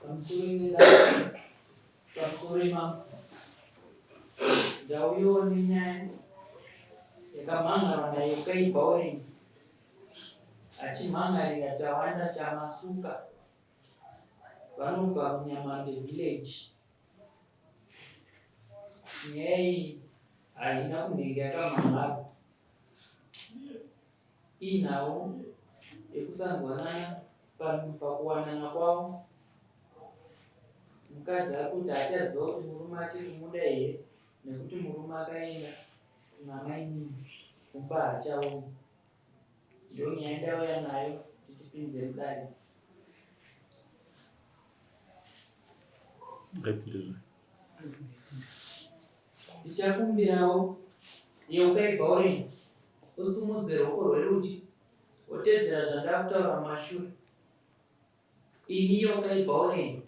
Pamusoro vedare, pamusoro imambo. Ndauyawo nenyaya yakamhan'arwa naYeukai Bowling achimhan'arira Tawanda Chamasuka vanobva kuNyamande Village. Nyaya iyi haina kunenge yakamhan'arwa. Inhau yekusanzwanana pakuwanana kwavo. Mukadzi ari kuti haachaziva kuti murume achiri kumuda here nekuti murume akaenda kunamainini kumba haachauyi. Ndonyaya ndauya nayo tichipinze mudare. Ndichakumbirawo Yeukai Bowling usumudze ruoko rwerudyi wotedzera zvandakutaura mumashure. Ini Yeukai Bowling.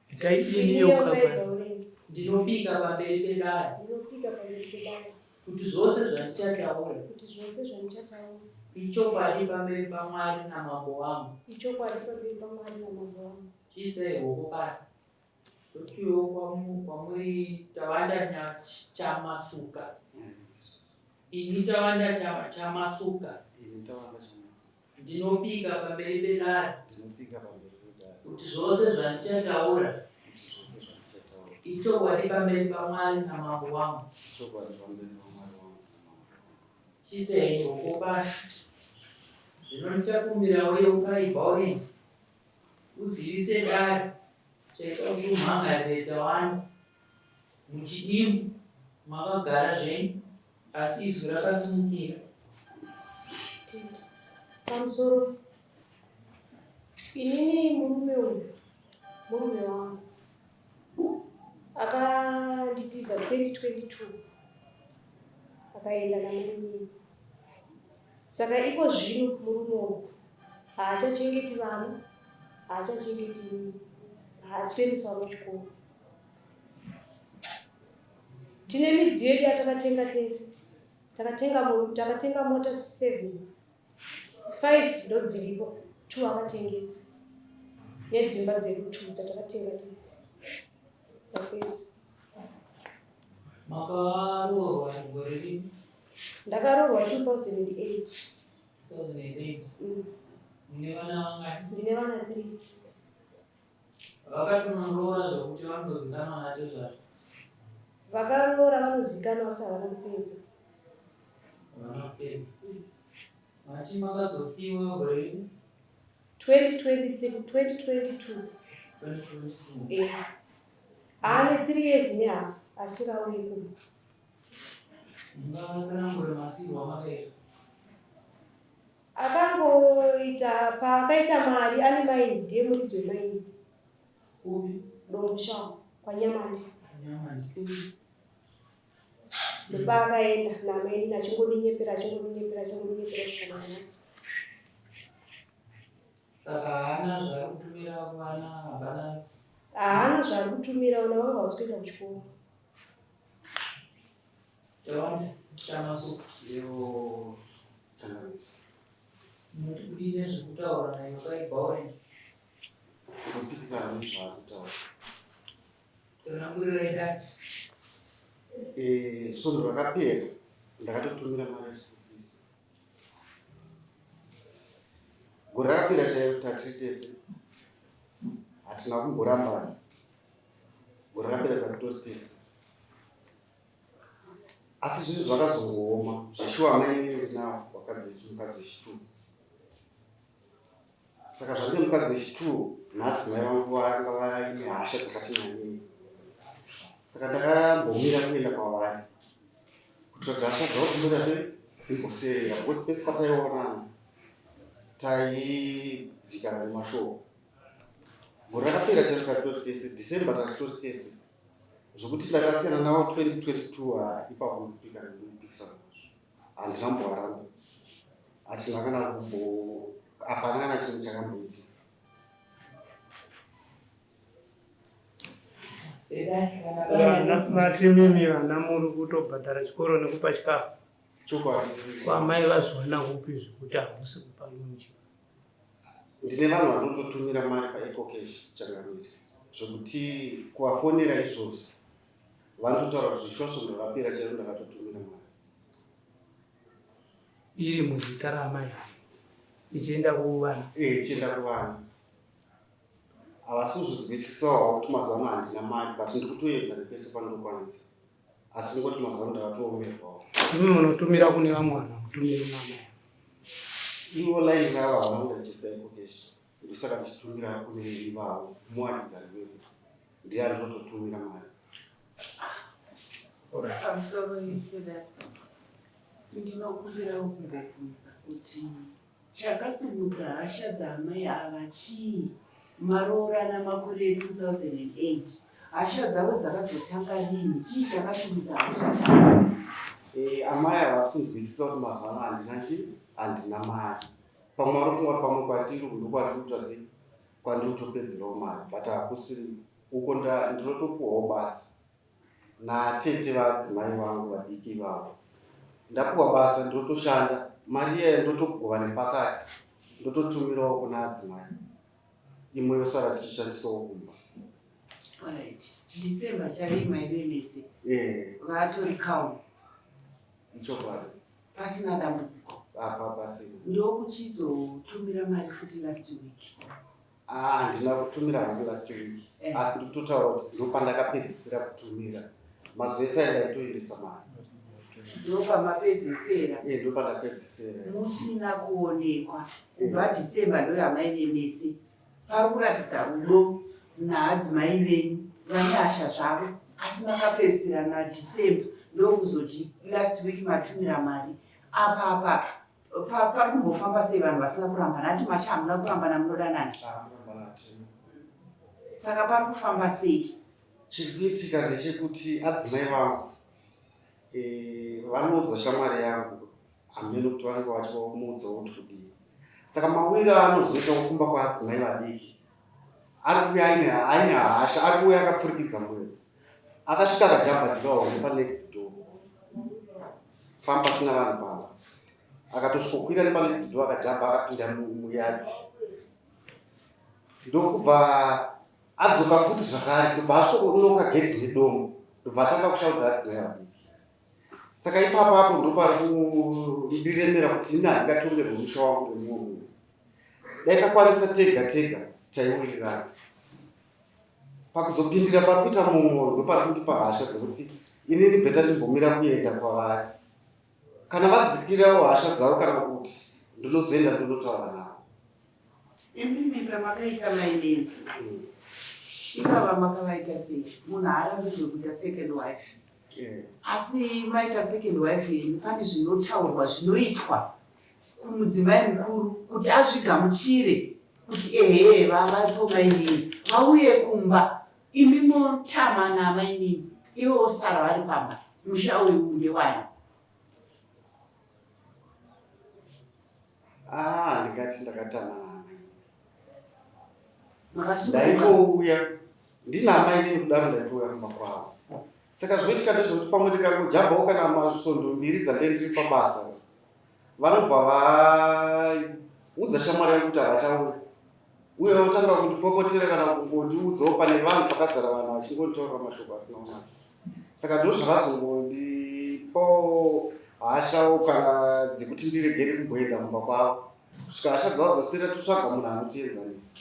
Itai ini Yeukai Bowling. Ndinopika pamberi pedare. Ndinopika pamberi pedare. Kuti zvose zvandichataura. Kuti zvose zvandichataura. Ichokwadi pamberi paMwari namambo wangu. Ichokwadi pamberi paMwari namambo wangu. Chiisai ruoko pasi. Totiwo kwamuri Tawanda Chamasuka. Ini Tawanda Chamasuka. Ndinopika pamberi pedare kuti zvose zvandichataura ichokwadi pamberi paMwari namambo wangu. Chiisai ruoko pasi. Zvino ndichakumbirawo Yeukai Bowling Uzivise dare chaita kuti umhangarire Tawanda. Muchidimbu makagara zvenyu asi izwi rakasimukira. Tenda. Pamusoro inini murume uyu murume wangu akanditiza 2022 akaenda namainini Saka iko zvino murume uyu haachachengeti vana, haachachengeti inini, haasi kuendesa vana kuchikoro. Tine midziyo yedu yatakatenga tese, takatenga, takatenga mota 7 5 ndodziripo, 2 akatengesa nedzimba dzedu 2 dzatakatenga tese. Ndapedza. Makaroorwa gore ripi? Ndakaroorwa 2008. 2008. Mune vana vangani? Ndine vana 3. Vakatonoroora zvekuti vanotozikanwa natezvara. Vakaroora vanozikanwa asi havana kupedza. Havana kupedza. Mati makazosiiwa gore ripi? 2023, 2022. 2022. Eh. Aane 3 years nehalf asingauye kumba. Mungatsanangure masirwo amakaita? Akangoita paakaita mari ane maini ndiye muridzi wemaini. Kupi? Domboshava kwaNyamande. Nyamande. Ndopaakaenda namainini achingondinyepera achingondinyepera achingondinyepera kusvika nanhasi. Saka haana zvaari kutumira kuvana hapana. Haana zvaari kutumira vana vangu havasi kuenda kuchikoro. Tawanda Chamasuka. Yebo Changamire. Munoti kudii nezvekutaura naYeukai Bowring? Ndinopikisana nezvaari kutaura. Tsanangurirai dare. Eh, svondo rakapera ndakatotumira mari yeschool fees. Gore rakapera chairo tatiri tese hatina kumborambana. Gore rakapera takutori tese. Asi zvinhu zvakazongooma zveshuwa amai ndinavo vakadzi mukadzi wechitwo. Saka zvandine mukadzi wechitwo naadzimai vangu vanga vaine hasha dzakati nyanyei. Saka ndakambomira kuenda kwavari kuitira kuti hasha dzavo dzimboita sei dzimboserera because pese pataionana taidzikana nemashoko. Gore rakapera chairo tatori tese, December tatori tese zvekuti ndakasiyana navo 2022 haa ipapo ndikupika ndikupikisana nazvo handina kumbovaramba hatina kana kumbo hapana kana chinhu chakamboitika. Vana vati mimi vana muri kutobhadhara chikoro nekupa chikafu. Chokwadi. Kwamai vazviwana kupi zvekuti hamusi kupa lunch? Ndine vanhu vanototumira mari paEcocash changamire zvekuti kuvafonera izvozvi vanototaura kuti zvishuwa svondo rapera chairo ndakatotumira mari. Iri muzita raamai ichienda kuvana. Eh, ichienda kuvana. Havasi kuzvinzwisisawo havo kuti mazuva ano handina mari but ndiri kutoedza nepese pandinokwanisa. Asi kungoti mazuva ano ndakatoomerwawo. Imi munotumira kune vamwe vanhu hamutumiri kuna amai. Ivo line ravo havana kundiitisa EcoCash ndosaka ndichitumira kune ivavo muwaridzani wedu ndiye andinototumira mari. Pamusoro iPedar, ndinokumbirawo kumbobvunza kuti Chakasimudza hasha dzaamai ava chii? Maroorana makore 2008. Hasha dzavo dzakazotanga rini? Chii chakasimudza hasha dzavo? Eh, amai havasi kunzwisisa kuti mazuva ano handina chii, handina mari. Pamwe vanofunga kuti pamwe kwatiri uku ndokwandiri kuita sei, kwandiri kutopedzerawo mari but hakusiri uko ndinotopuwawo basa. natete vadzimai vangu vadiki ivavo ndapuwa basa ndotoshanda mari iyaya ndotogova nepakati ndototumirawo kuna adzimai imwe yosara tichishandisawo kumba. Alright. December chaiyo maive mese. Eh. Vatori calm. Ichokwadi. Pasina dambudziko. Apa pasina. Ndokuchizotumira mari futi last week. Ah, handina kutumira hangu last week eh. Asi ndikutotaura kuti ndopandakapedzisira kutumira mazuva ese ayo ndaitoendesa mari. Ndopamapedzisera? Eh, ndopandapedzisera. Musina kuonekwa kubva eh. December ndoyamaive mese. Pari kuratidza rudo naadzimai venyu vane hasha zvavo asi makapedzisira naDecember ndokuzoti last week matumira mari apa apa Pari kumbofamba sei vanhu vasina kurambana? Hanti mati hamuna kurambana munodanana. Saka pari kufamba sei? Chiri kuitika ndechekuti adzimai vangu eh, vanoudza shamwari yangu hameno kuti vanenge vachimuudzawo kuti kudii. Saka mawiro aanozoita kumba kwaadzimai vadiki ari kuuya aine aine hasha, ari kuuya akapfurikidza mwero. Akasvika akajamba jurawo nepanext door. Famba pasina vanhu pamba. Akatosvikokwira nepanext door akajamba akapinda muyard. Ndokubva adzoka futi zvakare ndobva asvikonoka gate nedomo ndobva atanga kushaudha adzimai vadiki. Saka ipapo apo ndopari kundiremera kuti ini handingatongerwe musha wangu nemumwe munhu. Dai takwanisa tega tega taiwirirana. Pakuzopindira pari kuita mumwe ndopari kundipa hasha dzekuti inini bheta ndimbomira kuenda kwavari. Kana vadzikirawo hasha dzavo kana kuti ndinozoenda ndonotaura navo. Imimi pamakaita mainini ivava makavaita sei? Munhu haarambidzwe kuita second wife. Asi maita second wife yenyu pane zvinotaurwa zvinoitwa kumudzimai mukuru kuti azvigamuchire kuti ehee vavapo mainini vauye kumba imi motama namainini ivo vosara vari pamba musha uyu ndewani? Ah, ndingati ndakatama naamainini. Ndaitouya ndina amainini kudaro ndaitouya kumba kwavo. Saka zvinoitika ndezvekuti pamwe ndikangojambawo kana masvondo mbiri dzandee ndiri pabasa vanobva vaudza shamwari yangu kuti havachauya uye votanga kundipopotera kana kungondiudzawo pane vanhu pakazara vanhu vachingonditaurira mashoko asina kunaka. Saka ndozvakazongondipawo hashawo kana dzekuti ndiregere kumboenda kumba kwavo kusvika hasha dzavo dzasira totsvaga munhu anotienzanisa.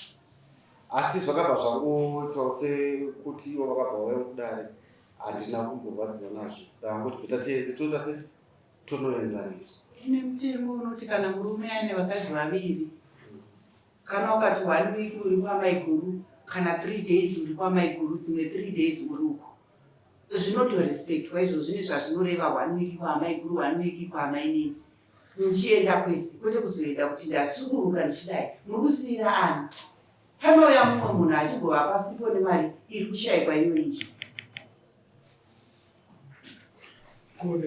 Asi zvakabva zvangoitawo sekuti ivo vakabva vauya kudare handina kumborwadziwa nazvo ndakangoti bheta tiende toita se tonoenzaniswa. Kune mutemo unoti kana murume aine vakadzi vaviri kana ukati one week uri kwamaiguru kana three days uri kwamaiguru dzimwe three days uri uko zvinotorespectwa izvo zvine zvazvinoreva one week kwaamaiguru one week kwaamainini muchienda kwese kwete kuzoenda kuti ndasuduruka ndichidai muri kusiira ani panouya mumwe munhu achigovapa sipo nemari iri kushaikwa iyoyi. Ko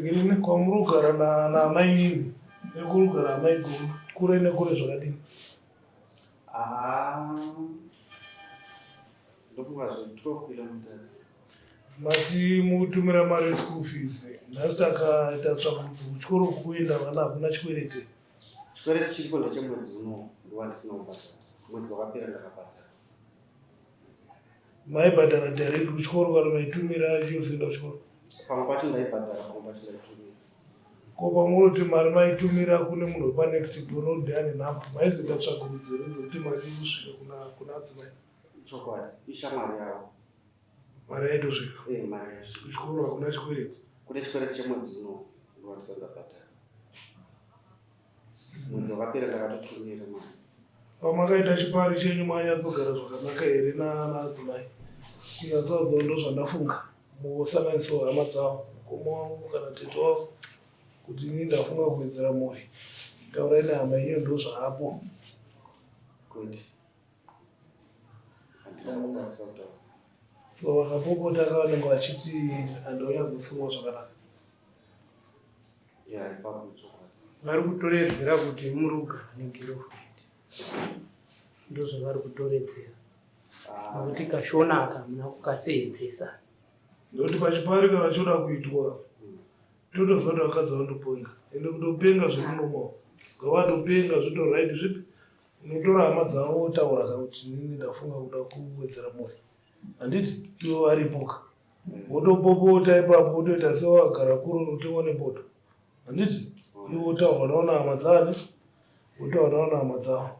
kwamuri kugara naamainini nekuri kugara amaiguru kure nekure zvakadini? Ah, ndofunga zve 12 kilometers. Mati mukutumira mari yeschool fees nhasi takaita tsvakurudzo kuchikoro kukuenda vana hakuna chikwereti. Chikwereti chiripo ndechemwedzi uno nguva ndisina kubhadhara. Mwedzi wakapera ndakabhadhara. Maibhadhara direct kuchikoro kana maitumira achizoenda kuchikoro? Pamwe pacho ndaibhadhara, pamwe pacho ndaitumira. Ko pamuroti mari maitumira kune munhu wepanext door nokuti ane nhamba, maizoita tsvagurudzo here dzekuti mari iri kusvika kuna kuna adzimai? Chokwadi, ishamwari yavo. Mari yaitosvika. Eh, mari yaisvika. Kuchikoro hakuna chikwereti. Kune chikwereti chemwedzi uno ndowandisati ndabhadhara. Mwedzi wakapera ndakatotumira mari. Pamakaita chipari chenyu makanyatsogara zvakanaka here naadzimai? Kunyatsoudzawo ndozvandafunga mosanganisawo hama dzavo mukoma wangu kana tete wavo kuti ini ndafunga kuwedzera mhuri taurai nehama yenyu ndozvaapo. Kwete. Handina kukwanisa kutaura. So vakapopota ka vanenge vachiti handaunyatsosunga zvakanaka. Yeah, ipapo chokwadi. Vari kutoredzera kuti muri kugara negirofrendi. Ndozvavari kutoredzera. Ah, Nokuti kashona aka hamuna kukaseenzesa. Nekuti pachipari kana choda kuitwa totoziva kuti vakadzi vanotopenga ende kutopenga zviri normal ngavatopenga zvito right zvipi unotora hama dzavo wotaura ka kuti inini ndafunga kuda kuwedzera mhuri handiti ivo varipoka wotopopota ipapo wotoita sewagara kure unotemwa nepoto handiti iwe wotaurwa nawo nehama dzani wotaura nawo nehama dzavo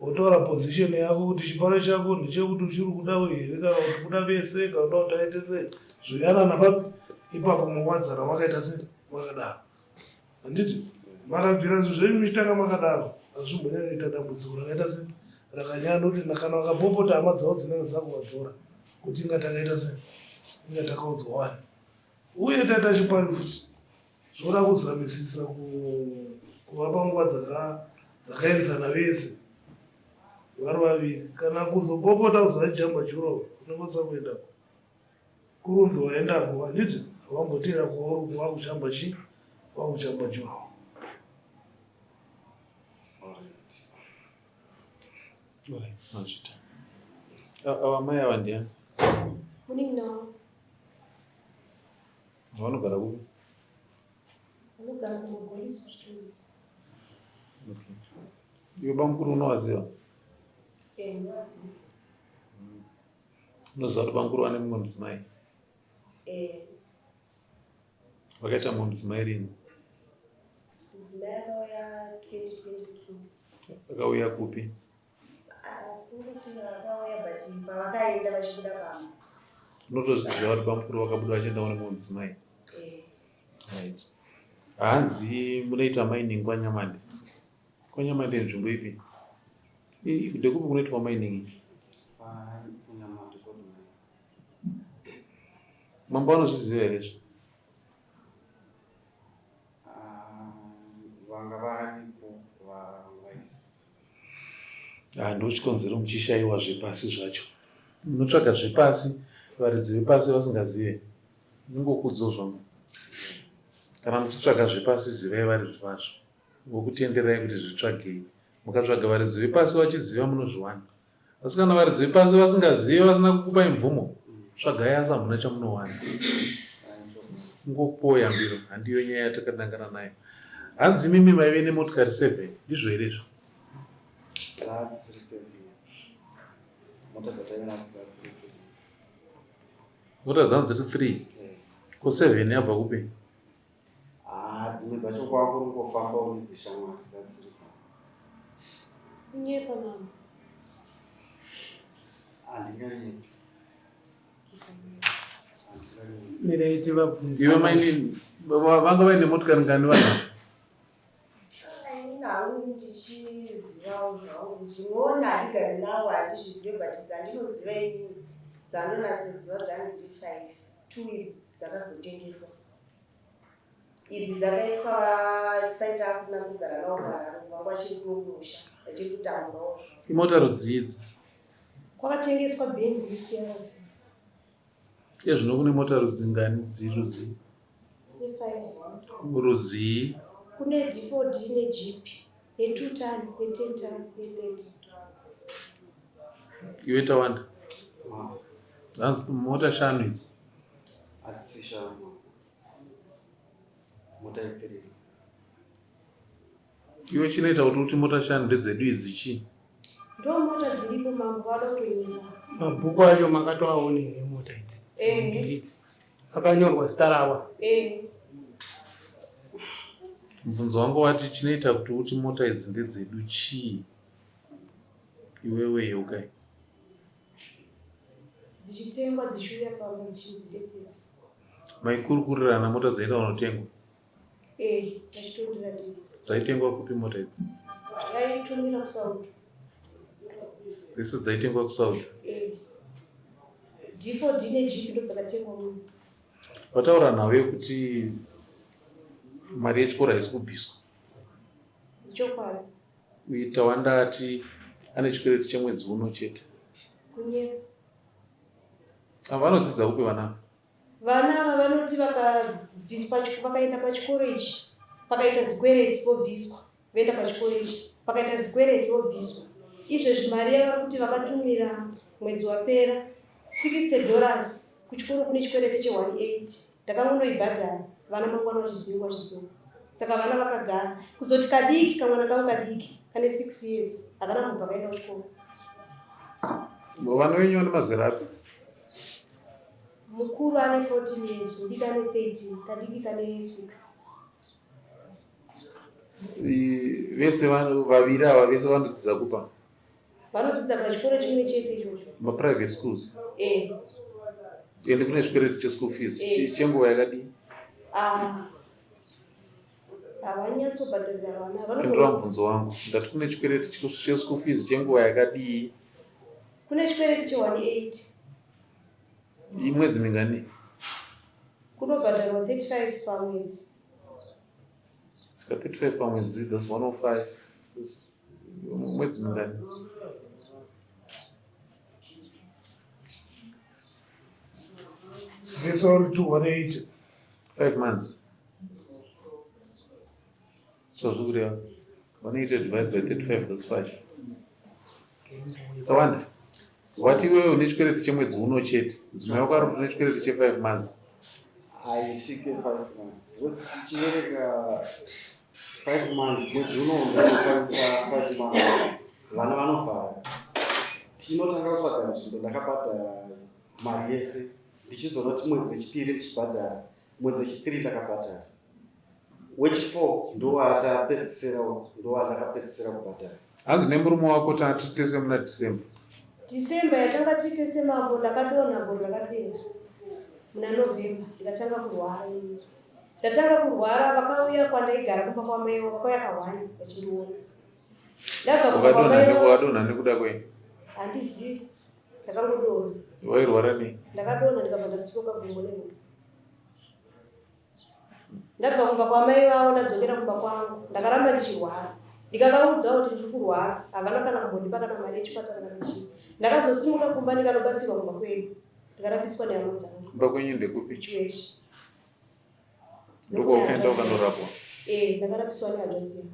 wotaura position yako kuti chiparo chako ndechekuti uchiri kuda here kana kuti kuda vese kana kuda kuti aite sei zvoyanana papi ipapo mowadzana makaita sei makadaro Handiti makabvira zvinhu zvenyu muchitanga makadaro hazvimbonyanyoita dambudziko rakaita se rakanyanya nokuti kana vakapopota hama dzavo dzinenge dzakuvadzora kuti inga takaita se inga takaudzwa wani uye taita chipari futi zvoda kuzamisisa kuvapa nguva dzakaenzana vese vari vaviri kana kuzopopota kuzovajamba juro unenge usina kuendako Kurunzi waendako handiti havamboteera kwauri uko vakuchamba chi vakuchamba jurawo. Mazvita. Ava mai ava ndiani? Munin'ina wangu. Vanogara kupi? Vanogara kuMogolisi Chitungwiza. Okay. Iwe bamukuru unovaziva? Eh, ndinovaziva. Unoziva kuti bamukuru vane mumwe mudzimai? Eh. Vakaita mumwe mudzimai rini? Mudzimai akauya 2022. Akauya kupi? Ah, kungoti vakauya but pavakaenda vachibuda pamba. Unotozviziva kuti bamukuru vakabuda vachienda kune mumwe mudzimai? Eh. Right. Hanzi munoita mining kwaNyamande. KwaNyamande nzvimbo ipi? Ndekupi kunoitwa mining iyi? Mambo anozviziva here izvi? Ah, vanga varipo vaisi. Ah, ndochikonzero muchishaiwa zvepasi zvacho. Munotsvaga zvepasi varidzi vepasi vasingazive. Ndingokudzo zvangu. Kana muchitsvaga zvepasi zivai varidzi vazvo. Vokutenderai kuti zvitsvagei. Mukatsvaga varidzi vepasi vachiziva munozviwana. Asi kana varidzi vepasi vasingazive vasina kukupai mvumo, tsvagai asi hamuna chamunowana. Kungokupawo yambiro, handiyo nyaya yatakanangana nayo. Hanzi imimi maive nemotikari 7, ndizvo here izvo? Mota dzanzi dziri 3. Ko 7 yabva kupi? Haa dzimwe dzacho kwava kuri kungofamba une dzeshamwari dzadzisiri dzangu. Kunyepa mama. Handinganyepi. Handinganyepi. Mirai tivabvunze. Iwe mainini vanga vaine motikari ngani vanhu? Ini hangu ndichizivawo zvangu zvinoona handigari nawo handizvizive but dzandinoziva inini dzandonatsoziva dzanzi dziri five two idzi dzakazotengeswa Idzi dzakaitwa tisati takunatsogara navo kuHarare uko vanga vachiri kuno kumusha vachiri kutamburawo zvavo. Imota rudzii idzi? Kwakatengeswa Benz neCRV. Iye zvino kune mota rudzi ngani dzirudzi? Kune five. Rudzii? Kune D4D neJeep ne2 ton ne10 ton ne30. Iwe Tawanda. Hanzi mota shanu idzi. Hadzisi shanu. Mota ipiri. Iwe chinoita kuti uti mota shanu ndedzedu idzi chii? Ndo mota dziripo mambo vada kutonyepa. Mabhuku acho makatoaona here mota idzi? Eh. Mbiri idzi. Akanyorwa zita rawa. Eh. Mubvunzo wangu wati chinoita kuti uti mota idzi ndedzedu chii? Iwewe Yeukai. Dzichitengwa dzichiuya pamba dzichinzi ndedzedu. Maikurukurirana mota dzaida kunotengwa? Eh, vachitondiratidza. Dzaitengwa kupi mota idzi? Vaitumira kuSouth. Dzese dzaitengwa kuSouth? Eh. D4D neJeep ndodzakatengwa muno. Vataura nhau yekuti mari yechikoro haisi kubviswa. Chokwadi. Uye Tawanda ati ane chikwereti chemwedzi uno chete. Kunyepa. Ava vanodzidza kupi vana ava? Vana ava vanoti vakaenda pachikoro ichi pakaita zikwereti vobviswa, voenda pachikoro ichi pakaita zikwereti vobviswa. Izvezvi mari yavari kuti vakatumira mwedzi wapera 60 dollars kuchikoro kune chikwereti che 180 ndakangonoibhadhara vana mangwana vachidzingwa vachidzoka. Saka vana vakagara kuzoti kadiki kamwana kangu kadiki kane 6 years hakana kubva kaenda kuchikoro. Vana venyu vane mazera api? Mukuru ane 14 years, mudiki ane 13, kadiki kane 6. Vese vaviri ava vese vanodzidza kupa? Vanodzidza pachikoro chimwe chete ichocho. Maprivate schools? Eh. Ende kune chikwereti cheschool fees eh. Chenguva yakadii? Ah. Havanyatsobhadharira vana. Pindura mubvunzo wangu. Ndati kune chikwereti cheschool fees chenguva yakadii? Kune chikwereti che 180. Imwedzi mingani? Kunobhadharwa 35 pamwedzi. Saka 35 pamwedzi that's 105. That's mwedzi mingani? Vese vari 218. 5 months. So zvikureva 180 divided by 35 that's 5. Tawanda. Wati iwewe une chikwereti chemwedzi uno chete. Mudzimai wako ari kuti une chikwereti che 5 months. Haisvike 5 months. Because tichiverenga 5 months mwedzi uno unokwanisa 5 months. Vana vanovhara. Tinotanga kutsvaga nzvimbo ndakabhadhara mari yese. Ndichizonoti mwedzi wechipiri ndichibhadhara. Mwedzi wechithree ndakabhadhara. Wechifour ndowatapedzisira ndowandakapedzisira kubhadhara. Hanzi nemurume wako tanga tiri tese muna December. December yatanga tiri tese mambo ndakadonha gore rakapera muna November ndikatanga kurwara inini. Ndatanga kurwara vakauya kwandaigara kumba kwamai vavo vakauya kahwani vachindiona. Ndabva kumba Wakadonha kwamai vavo wakadonha nekuda kwei? handizivi ndakangodonha. Wairwara nei? Ndakadonha ndikabva ndastroka gumbo neruoko. Ndabva kumba kwamai vavo ndadzokera kumba kwangu ndakaramba ndichirwara ndikavaudzawo kuti ndiri kurwara havana kana kumbondipa kana mari yechipatara kana chii. Ndakazosimuka kumba ndikanobatsirwa kumba kwedu ndikarapiswa nehama dzangu. Kumba kwenyu ndekupi? Chiweshe. Ndokwaukaenda ukanorapwa? Eh, ndakarapiswa nehanzvadzi yangu.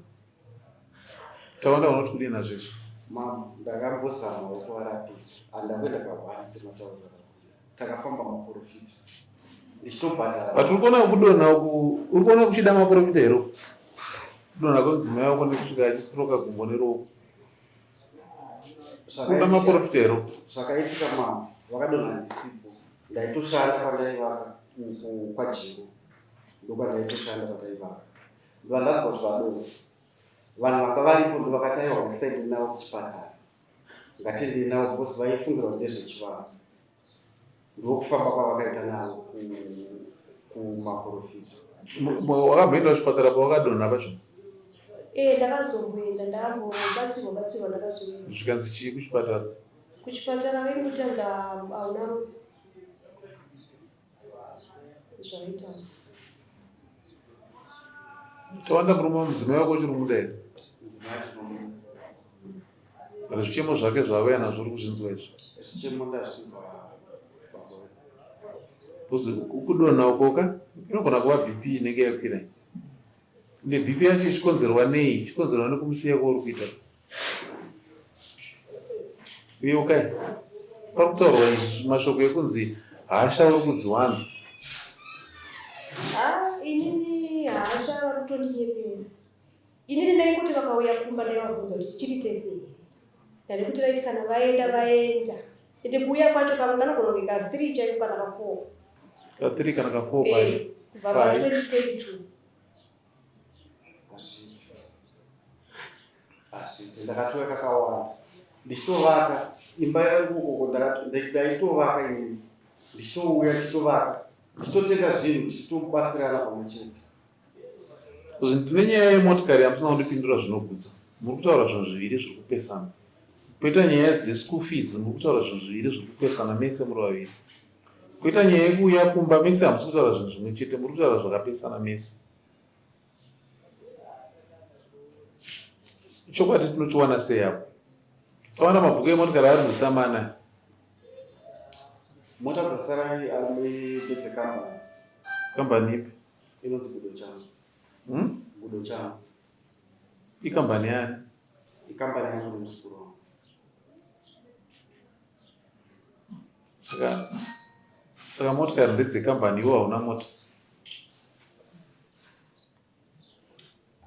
Tawanda unoti kudii nazvo izvi? Mam, ndakambozamawo kuvarapisa handina kuenda kahwani sematauriro akakuita. Takafamba maporofita ndichitobhadhara. But uri kuona kudonha uku, uri kuona kuchida maporofita here uku? Kudonha kwemudzimai wako nekusvika achistroka gumbo neruoko. Kuda maporofita here uku? Zvakaitika mam, vakadonha ndisipo. Ndaitoshanda pandaivaka uku kwaJingo. Ndokwandaitoshanda pandaivaka. Ndanzwa kuti vadonha. Vanhu vanga varipo ndovakati aiwa musaende navo kuchipatara ngatiendei navo because vaifungira kuti ndezvechivanhu. Ndokufamba kwavakaita navo kumaporofita. Wakamboenda kuchipatara pawakadonha pacho? Eh, ndakazomboenda ndambobatsirwa batsirwa ndakazoenda. Zvikanzi chii kuchipatara? Kuchipatara vaingoti hanzi hauna ropa. Zvavaitaura. Tawanda murume mudzimai wako uchiri kumuda here? Mudzimai ndinomuda. Kana zvichemo zvake zvaauya nazvo uri kuzvinzwa izvi? Zvichemo ndazvinzwa baba wedu. Because kudonha uko ka inogona kuva BP inenge yakwira. Ende BP yacho ichikonzerwa nei? Ichikonzerwa nekumusiya kwauri kuita. Uye ukai pari kutaurwa mashoko ekunzi hasha uri kudziwanza. Ah, inini hasha vari kutondinyepera. Inini ndaingoti vakauya kumba ndaivabvunza kuti tichiri tese here. Ndanekuti vaiti kana vaenda vaenda ende kuuya kwacho kamwe kanogona kunge ka 3 chaiko kana ka 4. Ka 3 kana ka 4 pai? Eh, kubva pa 2022. Hazviiti. Hazviiti. Ndakatouya kakawanda. Ndichitovaka imba yangu ukoko ndaitovaka inini. Ndichitouya ndichitovaka. Ndichitotenga zvinhu tichitobatsirana pamwe chete. Ndine nyaya yemotikari yamusina kundipindura zvinogutsa. Muri kutaura zvinhu zviviri zviri kupesana. Poita nyaya dzeschool fees muri kutaura zvinhu zviviri zviri kupesana mese muri vaviri. Koita nyaya yekuuya kumba mese hamusi kutaura zvinhu zvimwe chete muri kutaura zvakapesana mese. Chokwadi tinochiwana sei apo? Tawana mabhuku emotikari ari muzita mana. Mota dzasara ndedzekambani. Kambani ipi? Inonzi Gudo Chance. Gudo Chance. Ikambani yani? Ikambani yangu nemuzukuru wangu. Saka saka motikari ndedzekambani iwe hauna mota?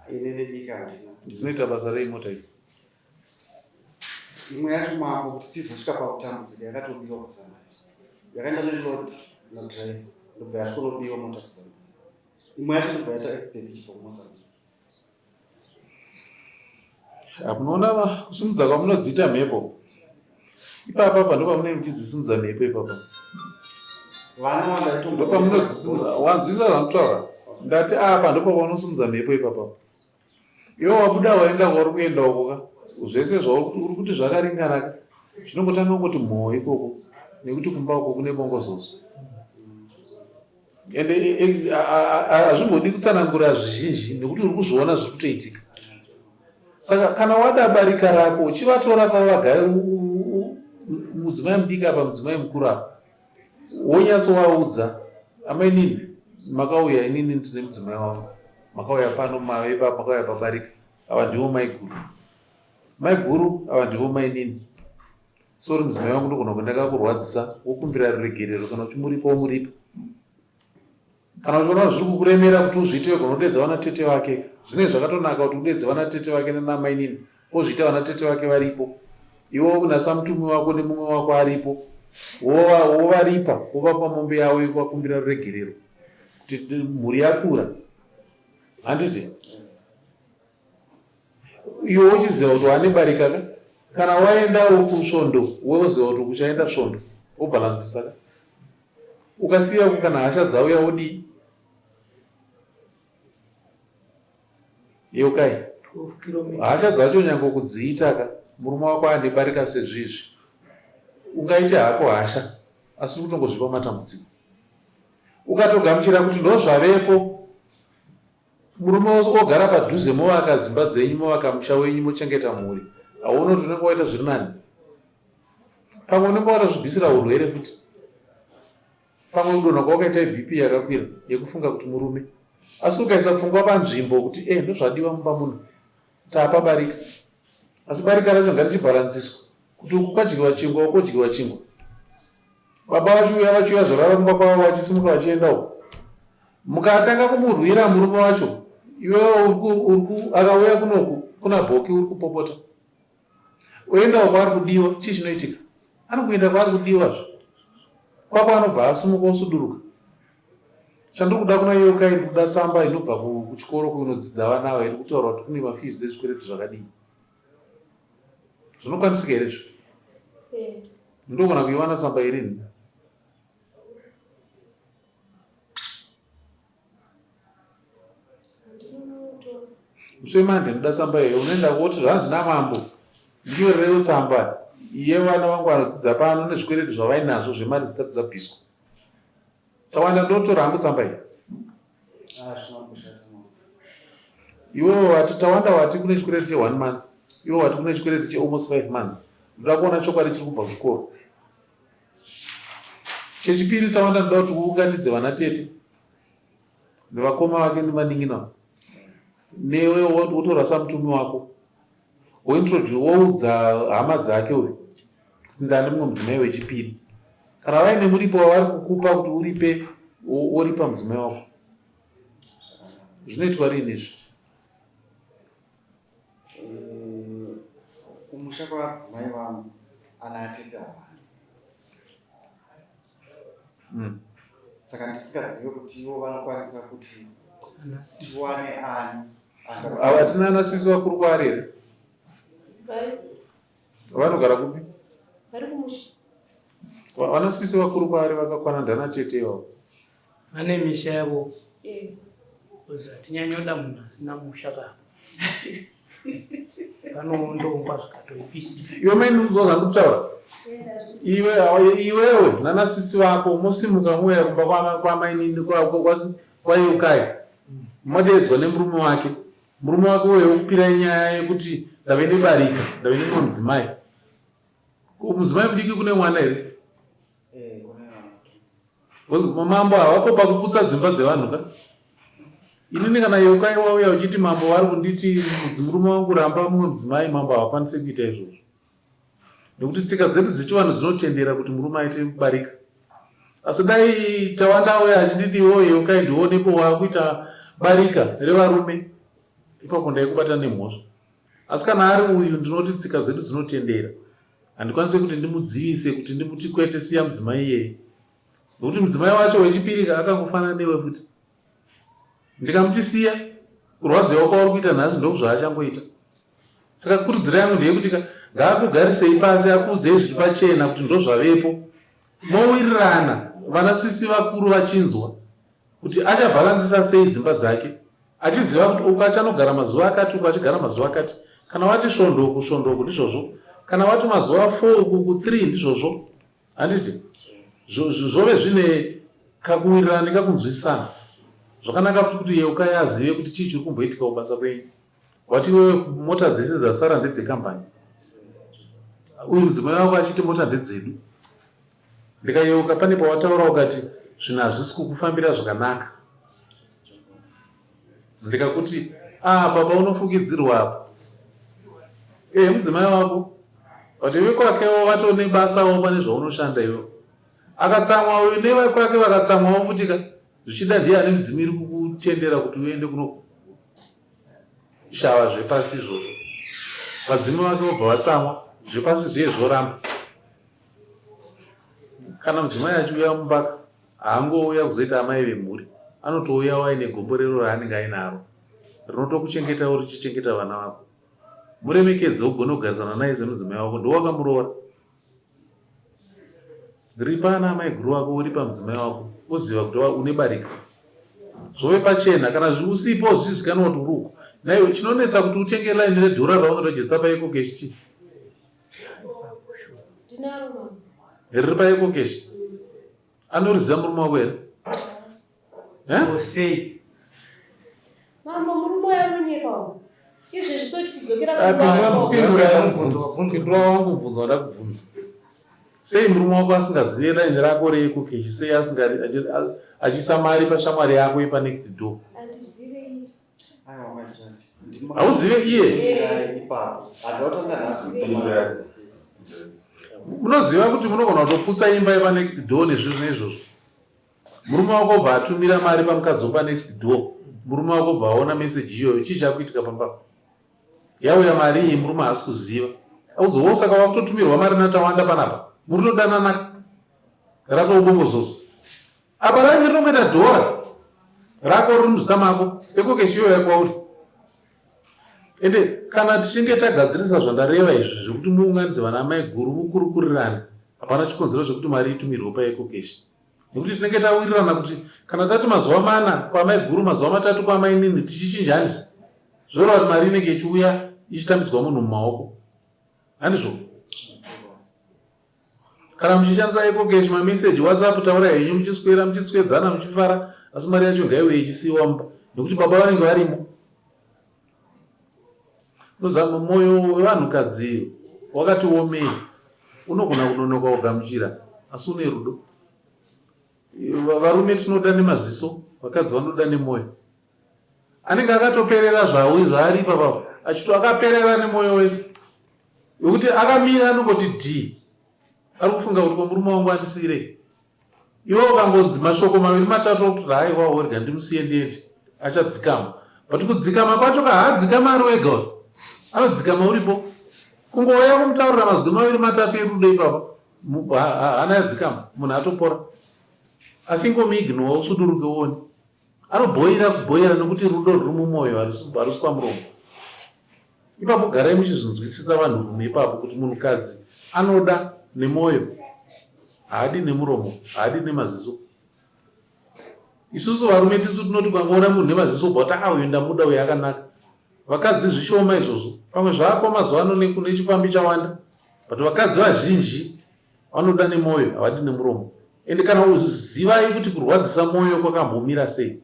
Ini nedika handina. Dzinoita basa rei mota idzi? Imwe yacho mambo kuti tizosvika pakutambudzika yakatobiwa kuZambia. Yakaenda nelord nadriver ndobva yasvikonobiwa mota kuZambia. Imwe yacho ndobva yaita accident ichibva kuMozambique. Munoona kusimudza kwamunodziita mhepo ipapa apa ndopamunenge muchidzisimudza mhepo ipapa. Vana wandaitopamunodzisimudza wanzwisa zvanditaura ndati apa ndopavanosimudza mhepo ipapa. Iwe wabuda waenda kwauri kuenda uko ka zvese zvauri kuti zvakaringana ka zvinongotanga kungoti mhoo ikoko nekuti kumba uko kune bongozozo ende hazvimbodi kutsanangura zvizhinji nekuti uri kuzviona zviri kutoitika saka kana wada barika rako uchivatora kavo vagare mudzimai mudiki apa mudzimai mukuru apa Wonyatsovaudza amainini makauya inini ndine mudzimai wangu makauya pano mave ipapo makauya pabarika ava ndivo maiguru maiguru ava ndivo mainini sorry mudzimai wangu ndogona kunge ndakakurwadzisa wokumbira ruregerero kana uchimuripa womuripa Kana uchiona zviri kukuremera kuti uzviite wega unodeedza vana tete vake. Zvinenge zvakatonaka kuti udeedze vana tete vake nana mainini ozviita vana tete vake varipo. Iwe una samutumi wako nemumwe wako aripo wovaripa wovapa mombe yavo yekuvakumbira ruregerero kuti mhuri yakura. Handiti? Iwe wochiziva kuti wane barika ka kana waendawo kusvondo woziva kuti kuchaenda svondo wobhalansisa ka. Ukasiya uko kana hasha dzauya wodii? Yeukai, hasha dzacho nyange kudziita ka murume wako ane barika sezvizvi ungaite hako hasha asi uri kutongozvipa matambudziko. Ukatogamuchira kuti ndozvavepo murume ogara padhuze movaka dzimba dzenyu movaka musha wenyu mochengeta mhuri hauone kuti unenge waita zviri nani? Pamwe unenge watozvibvisira urwere futi. Pamwe kudonha kwawakaita iBP yakakwira yekufunga kuti murume. Asi ukaisa pfungwa panzvimbo kuti eh ndozvadiwa mumba muno tapa barika. Asi barika racho ngarichibhalanziswa kuti uku kwadyiwa chingwa uku kodyiwa chingwa. Baba vachiuya vachiuya zvorara kumba kwavo vachisimuka vachienda uku. Mukatanga kumurwira murume wacho iwewe uri akauya kunoku kuna Bhoki uri kupopota. Oendawo kwaari kudiwa, chii chinoitika? Anokuenda kwaari kudiwa zve. Kwako anobva asumuka osuduruka. Chandiri kuda kuna Yeukai ndikuda tsamba inobva kuchikoro kunodzidza vana ava iri kutaura kuti kune mafees ezvikwereti zvakadii. Zvinokwanisika here izvo? Eh. Ndogona kuiwana tsamba irini? Musi wemande ndoda tsamba iyoyo unoenda woti zvanzi namambo ndinyorerewo tsamba yevana vangu vanodzidza pano nezvikwereti zvavainazvo zvemari dzisati dzabviswa. Tawanda ndotora hangu tsamba iyi. Iwewe wati Tawanda wati kune chikwereti che one month iwe wati kune chikwereti che almost five months. Ndoda kuona chokwadi chiri kubva kuchikoro. Chechipiri Tawanda ndoda kuti uunganidze vana tete nevakoma vake nevanin'ina newe wotora samutumi wako wointroduce woudza hama dzake uyu kuti ndane mumwe mudzimai wechipiri kana vaine muripo wavari kukupa kuti uripe woripa mudzimai wako zvinoitwa riini izvi eh, Kumusha kwadzimai vangu ana atete havana. Saka ndisingazive kuti ivo vanokwanisa kuti tiwane ani. Hatina ana sisi vakuru kwaari here? Vanogara kupi? Vari kumusha. Vana sisi vakuru kwaari vakakwana ndana tete ivavo. Vane misha yavo. Eh. Hatinyanyoda munhu asina musha ka. Vanoondongwa zvikatoipisisa. Iwe mai ndikudzwa zvandikutaura. Iwe iwewe nana sisi vako mosimuka mouya kumba kwamainini kwaYeukai. Modeedzwa nemurume wake. Murume wake uyo wokupirai nyaya yekuti ndave nebarika, ndave nemumwe mudzimai. Ko mudzimai mudiki kune mwana here? Eh, kune mwana. Mambo havapo pakuputsa dzimba dzevanhu ka? Inini kana Yeukai wauya uchiti mambo vari kunditi murume wangu ramba mumwe mudzimai, mambo havakwanise kuita izvozvo. Nekuti tsika dzedu dzechivanhu dzinotendera kuti murume aite barika. Asi dai Tawanda auya achinditi iwewe Yeukai ndionepo waakuita barika revarume, ipapo ndaikubata nemhosva. Asi kana ari uyu ndinoti tsika dzedu dzinotendera. Handikwanise kuti ndimudzivise kuti ndimuti kwete siya mudzimai iyeye. Nekuti mudzimai wacho wechipiri akangofanana newe futi. Ndikamuti siya, kurwadziwa kwauri kuita nhasi ndokuzvaachangoita. Saka kurudziro yangu ndeyekuti ka ngaakugarisei pasi akuudzei zviri pachena kuti ndozvavepo. Mowirirana vana sisi vakuru vachinzwa kuti achabhalansisa sei dzimba dzake achiziva kuti uku achanogara mazuva akati uku achigara mazuva akati. Kana wati svondo uku svondo uku ndizvozvo. Kana wati mazuva 4 uku uku 3 ndizvozvo. Handiti? Zvove zvine kakuwirirana nekakunzwisisana. Zvakanaka futi kuti Yeukai azive kuti chii chiri kumboitika kubasa kwenyu. Wati iwewe mota dzese dzasara ndedzekambani. Uyu mudzimai wako achiti mota ndedzedu. Ndikayeuka pane pawataura ukati zvinhu hazvisi kukufambira zvakanaka. Ndikakuti apa paunofukidzirwa apa. Eh mudzimai wako. But iwe kwakewo vatone basawo pane zvaunoshanda iwe. Akatsamwa uyu nevekwake vakatsamwawo futika. Zvichida ndiye ane midzimu iri kukutendera kuti uende kuno shava zvepasi izvozvo. Vadzimu vake vobva vatsamwa, zvepasi zviye zvoramba. Kana mudzimai achiuya mumba haangouya kuzoita amai vemhuri, anotouyawo aine gomborero raanenge ainaro rinotokuchengetawo richichengeta vana vako. Muremekedze ugone kugarisana naye semudzimai wako, ndiwe wakamuroora. Ripa ana amaiguru vako woripa mudzimai wako woziva kuti une barika. Zvove pachena kana usipo zvichizikanwa kuti uri uko. Naiwe chinonetsa kuti utenge line redhora raunoregista paEcocash chii? Riri paEcocash. Anoriziva murume wako here? Eh? Sei? Mambo murume uyo anonyepa uyu. Izvezvi so tichidzokera Pindura wangu mubvunzo wanda kubvunza. Sei murume wako asingazive line rako reEcocash sei asingari achiisa mari pashamwari yako yepa next door? Handizive iye. Hauzive iye? Munoziva kuti munogona kutoputsa imba yepa next door nezvinhu neizvozvo. Murume wako obva atumira mari pamukadzi wepa next door. Murume wako obva aona message iyoyo. Chii chakuitika pamba? Yauya mari iyi murume haasi kuziva. Audzwa wo saka wakutotumirwa mari naTawanda panapa. Muri kutodanana ratobongozozo. Apa raive rinongoita dhora rako riri muzita mako. Ecocash iyoyo yakwauri. Ende kana tichinge tagadzirisa zvandareva izvi zvekuti muunganidze vana amaiguru mukurukurirane hapana chikonzero chekuti mari itumirwe paEcocash. Nekuti tinenge tawirirana kuti kana tati mazuva mana kwaamaiguru mazuva matatu kwaamainini tichichinjanisa zvoreva kuti mari inenge ichiuya ichitambidzwa munhu mumaoko. Handizvo? Kana muchishandisa EcoCash, mameseji, WhatsApp taurai henyu muchiswera muchiswedzana muchifara asi mari yacho ngaiuye ichisiiwa mumba nekuti baba vanenge varimo. Unoziva moyo wevanhukadzi wakati womei unogona kunonoka kugamuchira asi une rudo. Varume tinoda nemaziso, vakadzi vanoda nemoyo. Anenge akatoperera zvaari ipapa achito akaperera nemoyo wese. Wekuti akamira anongoti dhii ari kufunga kuti ko murume wangu andisiirei. Iwe ukangonzi mashoko maviri matatu okuti haiwa worega ndimusiye ndiende achadzikama. But kudzikama kwacho ka haadzikama ari wega uyu. Anodzikama uripo. Kungouya kumutaurira mazwi maviri matatu erudo ipapo, hana yadzikama, munhu atopora. Asi ingomuignowa usuduruke uone. Anobhoira kubhoira nekuti rudo ruri mumwoyo harusi pamuromo. Ipapo garai muchizvinzwisisa vanhurume ipapo kuti munhukadzi anoda nemwoyo haadi nemuromo haadi nemaziso. Isusu varume tisu tinoti ukangoona munhu nemaziso ubva wati ah uyu ndamuda uyu akanaka. Vakadzi zvishoma izvozvo. Pamwe zvako mazuva ano nechipfambi chawanda but vakadzi vazhinji Vanoda nemoyo havadi nemuromo. Ende kana zivai kuti kurwadzisa moyo kwakambomira sei.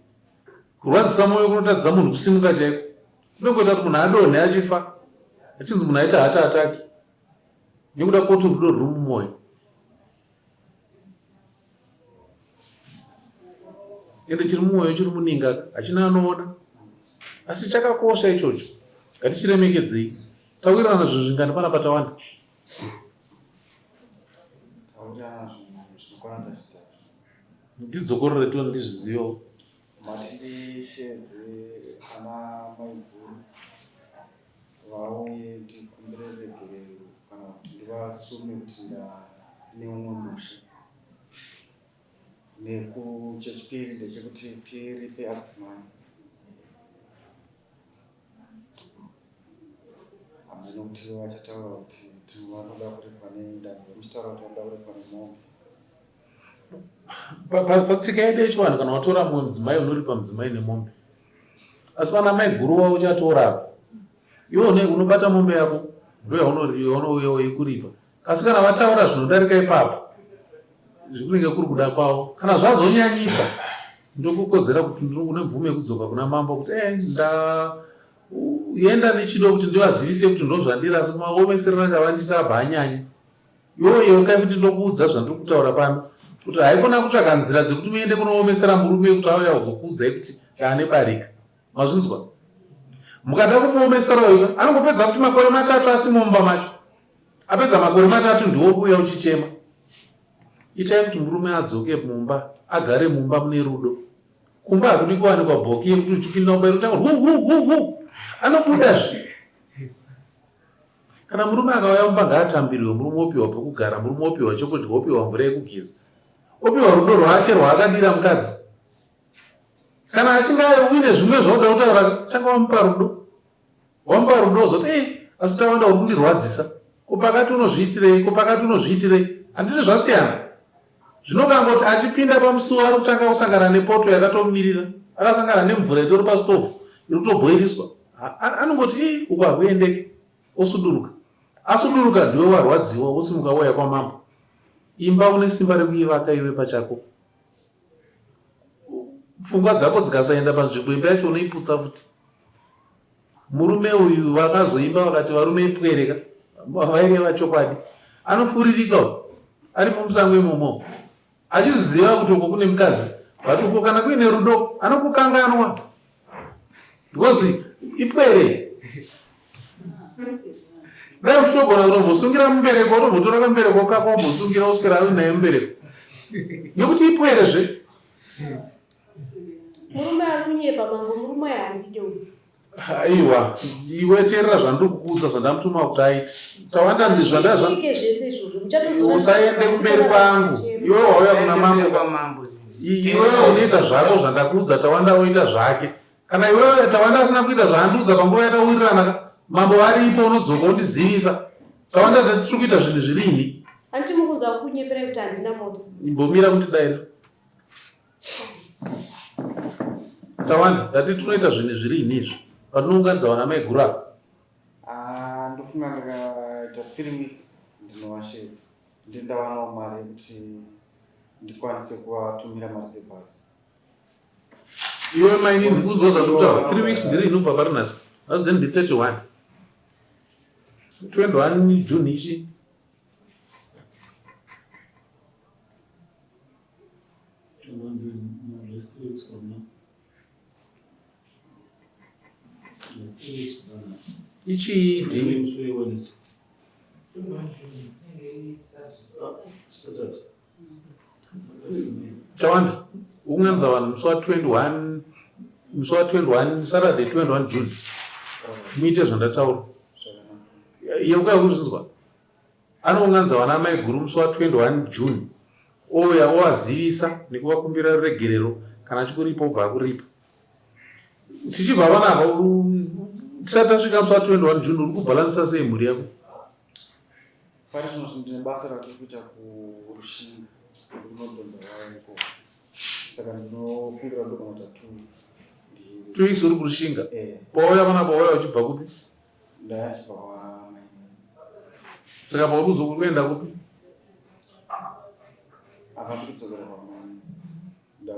Kurwadzisa moyo kunotadzisa munhu kusimuka chaiko. Kunongoita kuti munhu adonhe achifa. Achinzi munhu aita heart attack. Nekuda kwoti rudo ruri mumoyo. Ende chiri mumoyo chiri muninga hachina anoona. Asi chakakosha ichocho. Ngatichiremekedzei. Tawirirana zvinhu zvingani panapa Tawanda? Ndidzokorore to ndizvizivewo. Matishedze ana maiguru vauye ndikumbire regerero kana kuti ndivasume kuti ndane umwe musha. Nekuchechipiri ndechekuti tiripe adzimai. Hameno kuti vachataura kuti vanoda kuripwa nei, ndanzwa muchitaura kuti vanoda kuripwa nemombe. Patsika yedu yechivanhu kana watora mumwe mudzimai unoripa mudzimai nemombe. Asi vana mai guru wavo uchatora apa. Iwe unobata mombe yako ndoyaunouya weikuripa. Asi kana vataura zvinodarika ipapo zvikunenge kuri kuda kwavo. Kana zvazonyanyisa ndokukodzera kuti une mvumo yekudzoka kuna mambo kuti eh, ndaenda nechido kuti ndivazivise kuti ndozvandiri asi maomeserero avandiita abva anyanya. Iwewe yeukai kuti ndokuudza zvandiri kutaura pano kuti haikona kutsvaga nzira dzekuti muende kunoomesera murume kuti auya kuzokuudzai kuti ndaane barika. Mazvinzwa? Mukada kumuomesera uyu anongopedza futi makore matatu asimo mumba macho. Apedza makore matatu ndiwo kuuya uchichema. Itai kuti murume adzoke mumba, agare mumba mune rudo. Kumba hakudi kuwanikwa bhoki yekuti uchipinda mumba inotanga hu hu hu hu. Anobuda zve. Kana murume akauya mumba ngaatambirwe, murume opiwa pekugara, murume opiwa chekudya, opiwa mvura yekugeza. Opiwa rudo rwake rwaakadira mukadzi. Kana achinge uine zvimwe zvauda kutaura, tanga wamupa rudo. Wamupa rudo wozoti ei asi Tawanda uri kundirwadzisa. Ko pakati unozviitirei? Ko pakati unozviitirei? Handiti zvasiyana? Zvino kangoti achipinda pamusuwo ari kutanga kusangana nepoto yakatomumirira. Akasangana nemvura itori pastovhu iri kutobhoiriswa. Anongoti ii uku hakuendeki. Osuduruka. Asuduruka ndiwe warwadziwa wosimuka wouya kwamambo. Imba une simba rekuivaka iwe pachako. Pfungwa dzako dzikasaenda panzvimbo imba yacho unoiputsa futi. Murume uyu vakazoimba vakati varume ipwere ka vaireva chokwadi. Anofuririka uyu ari mumusango imomo achiziva kuti uko kune mukadzi but uko kana kuine rudo anokukanganwa because ipwere dai uchitogona kutombosungira mubereko wotombotora kamubereko kako wombosungira woswera uinaye mubereko nekuti ipwere zve Murume ari kunyepa mambo murume uyu handidi uyu. Aiwa iwe teerera zvandiri kukuudza zvandamutuma kuti aite. Tawanda ndizvandazva. Zviitike zvese izvozvo muchatozoona. Usaende kumberi kwangu. Iwe wauya kuna mambo. Iwe unoita zvako zvandakuudza Tawanda oita zvake. Kana iwewe Tawanda asina kuita zvaandiudza panguva yatawirirana ka mambo varipo unodzoka wondizivisa. Tawanda tiri kuita zvinhu zvirini. Hanti mukunzwa kunyeperai kuti handina mota. Imbomira kundidaira. Tawanda, ndati tinoita zvinhu zviri ini izvi. Patinounganidza vana maiguru apa. Ah, ndofunga ndikaita 3 weeks ndinovashedza. Ndendawanawo mari yekuti ndikwanise kuvatumira mari dzebhazi. Iwe mainini kunzwa zvandikutaura. 3 weeks ndiri inobva pari nhasi. Nhasi then ndi 31. 21 June ichi. Ichii Tawanda unganza vanhu musi wa 21 musi wa 21 Saturday 21 June muite zvandataura. Yeukai kuzvinzwa. Anounganidza vana amaiguru musi wa 21 June ouya ovazivisa nekuvakumbira ruregerero kana achikuripa obva akuripa. Tichibva panapa tisati tasvika musi wa 21 June uri kubhalansisa sei mhuri yako? Pari zvino ndine basa ratiri kuita kuRushinga kunodhonza waya ikoko saka ndinofungira ndogona kuita 2 weeks. 2 weeks uri kuRushinga? Eh. Pauya panapa wauya uchibva kupi? Ndachibva kwamainini. Saka pauri kuzokuenda kupi? Apa ndikudzokera kwamainini.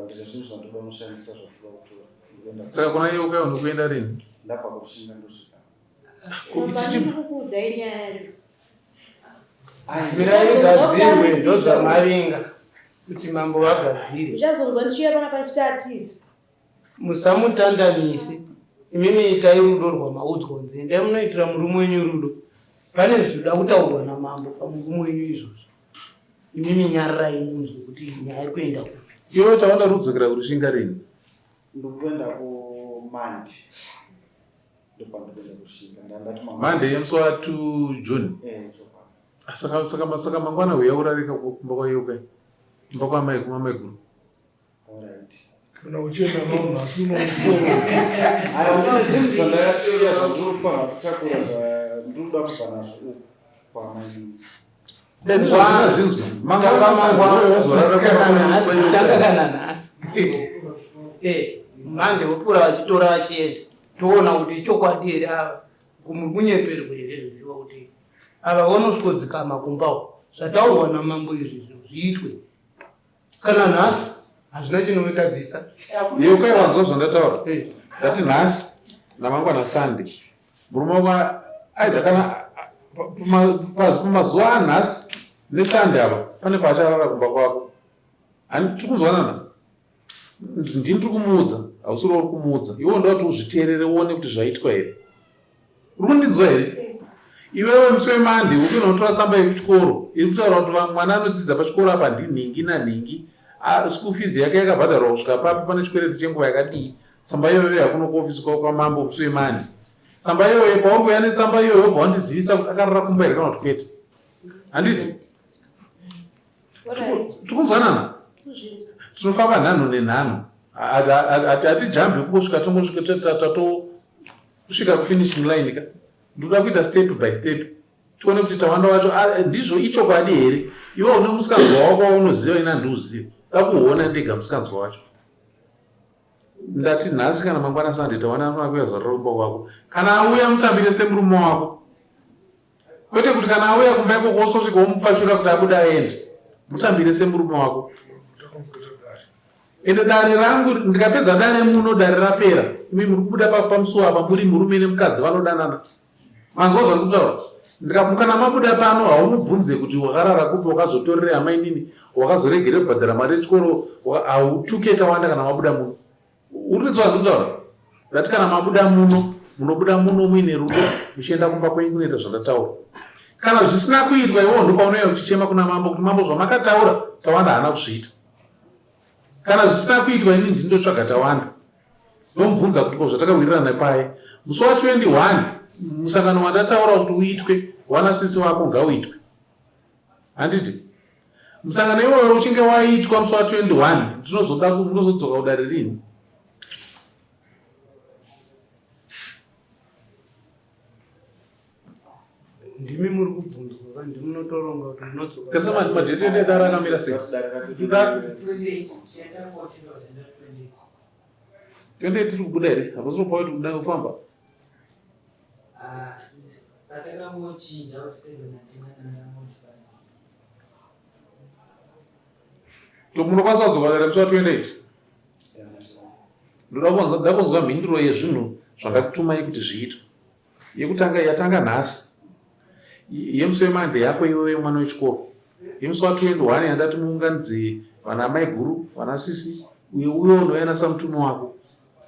Ndine zvinhu zvandoda kunoshandisa zvandoda kutora. Ndikuenda. Saka kuna Yeukai unokuenda rini? Ndabva kuRushinga ndosvika. Kukuudzai nyaya yacho. Mirai igadzirwe ndozvamavinga kuti mambo vagadzire. Uchazonzwa ndichiuya panapa ndichiti atiza. Musamutandanise imimi itai rudo rwamaudzwa kunzi endai munoitira murume wenyu rudo. Pane zvinoda kutaurwa namambo pamurume wenyu izvozvo. Imimi nyararai munzwe kuti nyaya iri kuenda kupi. Iwe Tawanda uri kudzokera kuRushinga rini? Ndiri kuenda kuMandi. Ndopandikuenda kuRushinga. Ndandati mama. Monday yemusi wa 2 June. Eh, chokwadi. Saka saka saka mangwana huya urarika kumba kwaYeukai. Kumba kwamai kumamaiguru. Alright. Kana uchienda nawo nhasi unomutora. Aiwa ndine zvinhu zvandakasiya zvandiri kufanira kutakura zvandiri kuda kubva nazvo uku kwamainini. Dai ndizvazvinzwa. Mangwana wozorara Tanga kana nhasi. Eh, mande wopfuura vachitora vachienda. Toona kuti ichokwadi here ava muri kunyeperwa here zvichiva kuti ava vanosvikodzikama kumba uko. Zvataurwa namambo izvi zviitwe. Kana nhasi hazvina chinovitadzisa. Yeukai wanzwa zvandataura. Ndati nhasi namangwana Sunday. Murume wako aida kana pamazuva anhasi neSunday apa pane paacharara kumba kwako. Hani tiri kunzwanana? Ndini ndiri kumuudza, hausiri uri kumuudza. Iwe ndoda kuti uzviteerere uone kuti zvaitwa here. Uri kundinzwa here? Iwewe musi weMonday uri kuenda kunotora tsamba yekuchikoro iri kutaura kuti mwana anodzidza pachikoro apa ndinhingi nanhingi. School fees yake yakabhadharwa kusvika papi, pane chikwereti chenguva yakadii. Tsamba iyoyo yakuno kuofisi kwamambo musi weMonday. Tsamba iyoyo pauri kuuya netsamba iyoyo wobva wandizivisa kuti akarara kumba here kana kuti kwete. Handiti? Tikunzwanana? Tinofamba nhanho nenhanho. Hatijambi kungosvika tongosvika tatosvika kufinishing line ka. Ndinoda kuita step by step. Tione kuti Tawanda wacho ndizvo ichokwadi here. Iwe une musikanzwa wako waunoziva ini handiuzivi. Da kuona ndega musikanzwa wacho. Ndati nhasi kana mangwana Sunday Tawanda anofanira kuuya zuva raromba kwako. Kana auya mutambire semurume wako. Kwete kuti kana auya kumba ikoko wososvika womupfachura kuti abude aende. Mutambire semurume wako. Ende dare rangu ndikapedza dare muno dare rapera. Imi muri kubuda pamusuwo apa muri murume nemukadzi vanodanana. Manzwa zvandiri kutaura? Ndikamuka namabuda pano haumubvunze kuti wakarara kupi wakazotorerei amainini wakazoregerei kubhadhara mari yechikoro hautuke tawanda kana mabuda muno. Uri kunzwa zvandiri kutaura? Ndati kana mabuda muno munobuda muno muine rudo muchienda kumba kwenyu kunoita zvandataura. Kana zvisina kuitwa iwewo ndopaunouya uchichema kuna mambo kuti mambo zvamakataura Tawanda haana kuzviita. Kana zvisina kuitwa ini ndini ndotsvaga Tawanda ndomubvunza kuti ko zvatakawirirana paye musi wa 21 musangano wandataura kuti uitwe wana sisi wako ngauitwe. Handiti? Musangano iwoyo uchinge waitwa musi wa 21 ndinozoda ndinozodzoka kudare rini? Ndimi muri kubvunzwa ka ndimi munotoronga kuti munodzoka. Kasa madhete edu edare akamira sei? Toda 28 tiri kubuda here? Hapasi kupa kuti kuda kufamba. Patakangochinja To munokwanisa kudzoka dare musi wa 28? Ndoda kunzwa mhinduro yezvinhu zvandakutumai kuti zviitwe. Yekutanga yatanga nhasi yemusi weMonday yako iwewe mwana wechikoro. Yemusi wa 21 yandati muunganidze vana maiguru, vana sisi uye uyo unouya nasamutume wako.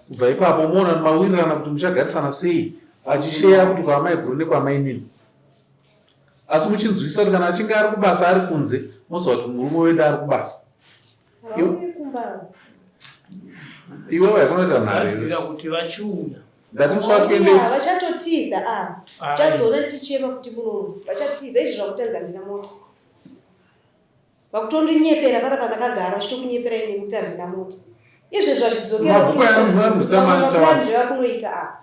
Kubva ipapo moona mawirirana kuti muchagarisana sei achisheya kuti kwaamaiguru nekwaamainini. Asi muchinzwisisa kuti kana achinge ari kubasa ari kunze moziva kuti murume wedu ari kubasa. Iwewe haikona kuita nharo iwe. Kuti vachiuya. Ndati musi wa 28. Vachatotiza ava. Chazoona ndichichema kuti muno vachatiza izvi zvakutanzi handina mota. Vakutondinyepera pana pandakagara vachitokunyepera ini kuti handina mota. Izvezvi vachidzokera Mabhuku aya anonzi ari muzita mani Tawanda. Vakunoita apa.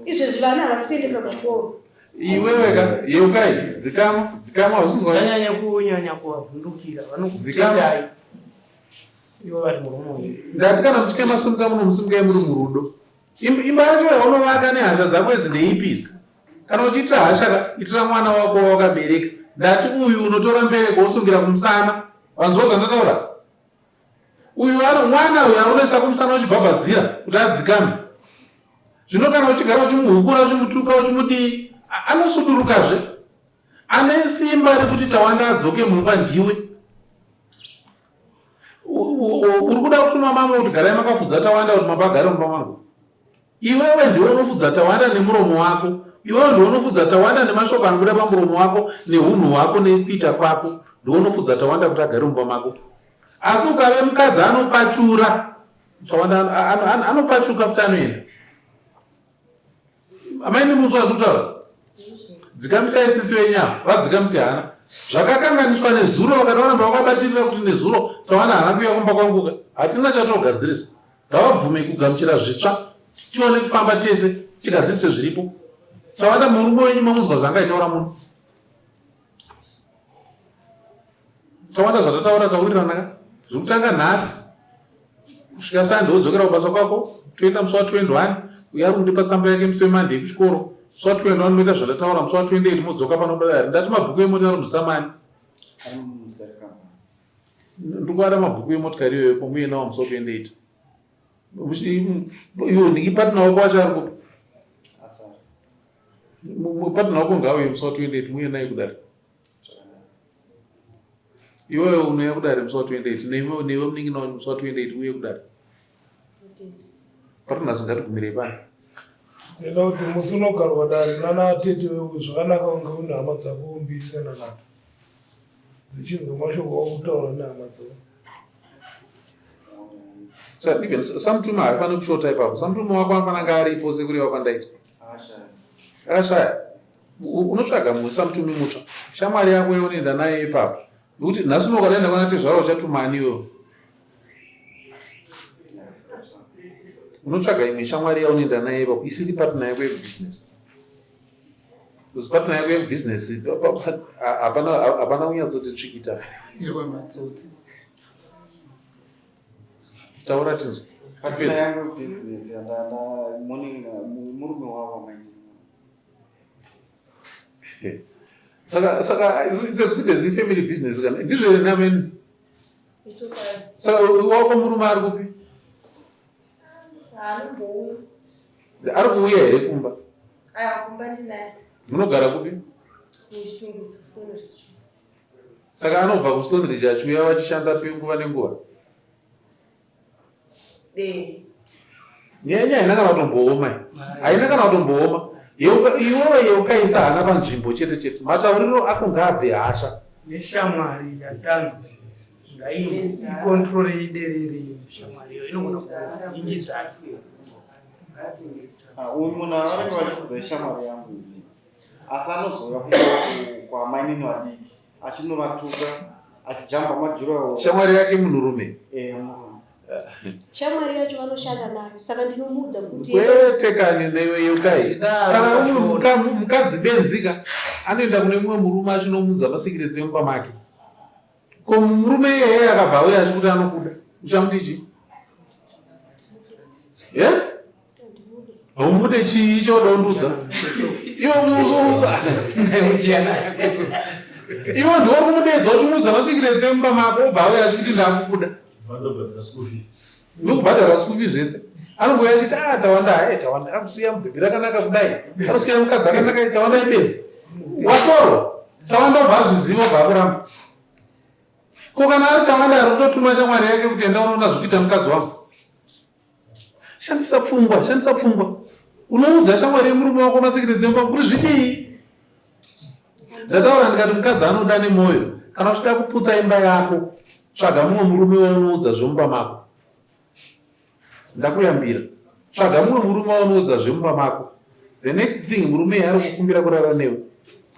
Izvezvi vana havasi kuendesa kuchikoro. Iwewe ka yeukai dzikama dzikama usinzwa. Zvanyanya kunyanya kuvavhundukira vanokutendai. Ivo vari murume uyu. Ndati kana muchike masimuka muno musimukai muri murudo. Imba yacho yaunovaka nehasha dzako idzi ndeipi idzi? Kana uchiitira hasha ka itira mwana wako wawakabereka. Ndati uyu unotora mbereko wosungira kumusana. Wanzwa zvandataura? Uyu ano mwana uyu aunoisa kumusana uchibhabhadzira kuti adzikame. Zvino kana uchigara uchimuhukura uchimutuka uchimudii anosudurukazve. Ane simba rekuti Tawanda adzoke mumba ndiwe. Uri kuda kutuma mama kuti garai makafudza Tawanda kuti mama agare mumba mangu. Iwewe ndiwe unofudza Tawanda nemuromo wako. Iwewe ndiwe unofudza Tawanda nemashoko anobuda pamuromo wako nehunhu hwako nekuita kwako. Ndiwe unofudza Tawanda kuti agare mumba mako. Asi ukave mukadzi anopfachura, Tawanda anopfachuka futi anoenda. Amai nemunzwa zvandikutaura? Dzikamisai sisi venyu ava, vadzikamise hana. Zvakakanganiswa nezuro vakada kuramba vakabatirira kuti nezuro tawana hana kuuya kumba kwanguka. Hatina chatogadzirisa. Ngavabvume kugamuchira zvitsva tione kufamba tese tigadzirise zviripo. Tawanda murume wenyu mamunzwa zvaanga aitaura muno. Tawanda zvatataura tawirirana ka zvekutanga nhasi kusvika Sunday wodzokera kubasa kwako toenda musi wa 21 uyo ari kundipa tsamba yake musi weMonday yekuchikoro musi wa 21 moita zvatataura musi wa 28 modzoka pano dare ndati mabhuku emota ari muzita mani ndikuvada mabhuku emotikari iyoyo pomuye nawo musi wa 28 iwo ndiki partner wako wacho ari kupi partner wako ngauye musi wa 28 muuye naye kudare Iwewe unouya kudare musi wa 28 newe newe munin'ina wanyu musi wa 28 uye kudare. Partners ngatigumirei pano. Nenda kuti musi unogarwa dare nana tete wewe zvakanaka kunge une hama dzako mbiri kana nhatu dzichinzwa mashoko wakutaura nehama dzako. So even samutuma haifaniri kushota ipapo. Samutuma wako anofanira kunge aripo sekureva kwandaita. Akashaya. Unotsvaga mumwe samutumi mutsva. Shamwari yako yaunoenda nayo ipapo. Nekuti nhasi uno ukadaenda kwana tezvara uchatuma ani iwewe? Unotsvaga imwe shamwari yaunoenda nayo ipapo isiri partner yako yebusiness. Because partner yako yebusiness hapana hapana kunyatsoti tsvikita. Taura tinzwe. Partner yangu yebusiness yandanda morning murume wavo mainini. Saka saka it's as good as family business kana ndizvo here nameni? Saka wako murume ari kupi? Anombouya. Ari kuuya here kumba? Aya kumba ndinaye. Munogara kupi? Kuchitungwiza, Stone Ridge. Saka anobva kuStone Ridge achiuya vachishanda nguva nenguva? Eh. Nyaya haina kana kutombooma iyi. Haina kana kutombooma. Yeuka iwewe yeukaisa hana panzvimbo chete chete. Matauriro ako ngaabve hasha. Neshamwari yatanzi ngaikontrole iderere shamwari iyo inogona kuingidzana. Ah, uyu munhu avanenge vachikudza ishamwari yangu ini asi anozouya kumba kwamainini vadiki achinovatuka achijamba majurawo. Shamwari yake munhurume? Eh, murume. Shamwari yacho vanoshanda nayo saka ndinomuudza kuti Kwete kani newe Yeukai. Kana uri mukadzi benzi ka anoenda kune mumwe murume achinomuudza masekireti emumba make. Ko murume iyeye akabva auya achikuti anokuda uchamuti chii? Yeah? Haumude chii choda undiudza? Iwe iwe ndiwe uri kumudeedza uchimuudza masikireti emumba mako obva auya achikuti ndakukuda. Ndokubhadhara school fees zvese. Anongouya achiti ah Tawanda hayi Tawanda akusiya mubhebhi rakanaka kudai. Anosiya mukadzi akanaka Tawanda ibenzi. Watorwa. Tawanda obva azviziva obva akuramba. Ko kana ari Tawanda ari kutotuma shamwari yake kuti enda unoona zvikuita mukadzi wangu. Shandisa pfungwa, shandisa pfungwa. Unoudza shamwari yemurume wako masekretsi emba kuti zvidii? Ndataura ndikati mukadzi anoda nemwoyo. Kana uchida kuputsa imba yako, tsvaga mumwe murume waunoudza zvemumba mako. Ndakuyambira. Tsvaga mumwe murume waunoudza zvemumba mako. The next thing murume iye ari kukumbira kurara newe.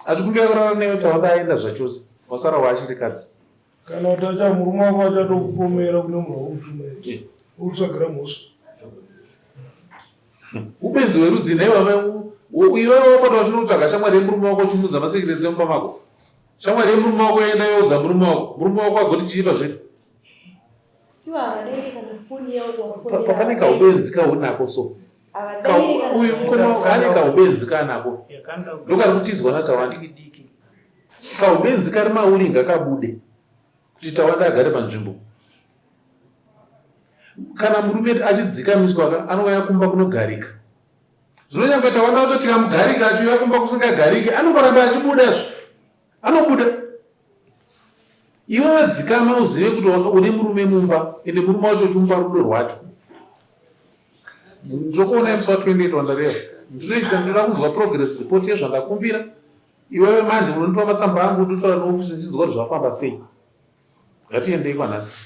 Achikumbira kurara newe Tawanda aenda zvachose. Wasara waachirikadzi. Kana kuti acha murume wako achatokupomera kune munhu wakutuma ichi. Ukutsvagira mhosva. Ubenzi hwerudzi nhai wamai iwewe wapota uchinotsvaga shamwari yemurume wako uchimuudza masekireti emumba mako. Shamwari yemurume wako yaenda youdza murume wako. Murume wako agoti chii pazviri? Ivo havadaire kana foni yavo kuvafonera. Pane kaubenzi kaunako so. Uyu mukoma ane kaubenzi kaanako. Ndokari kutizwa naTawanda. Kaubenzi kari mauri ngakabude kuti Tawanda agare panzvimbo. Kana murume achidzikamiswa ka anouya kumba kunogarika. Zvino nyangwe Tawanda wacho tikamugarika achiuya kumba kusingagariki anongoramba achibuda zve. Anobuda. Iwe wadzikama uzive kuti une murume mumba ende murume wacho uchimupa rudo rwacho. Ndinokuonai musi wa 28 wandareva. Ndinoita ndinoda kunzwa progress report yezvandakumbira. Iwewe manje unondipa matsamba angu ndotaura neofisi ndichinzwa kuti zvafamba sei. Ngatiendei kwanhasi.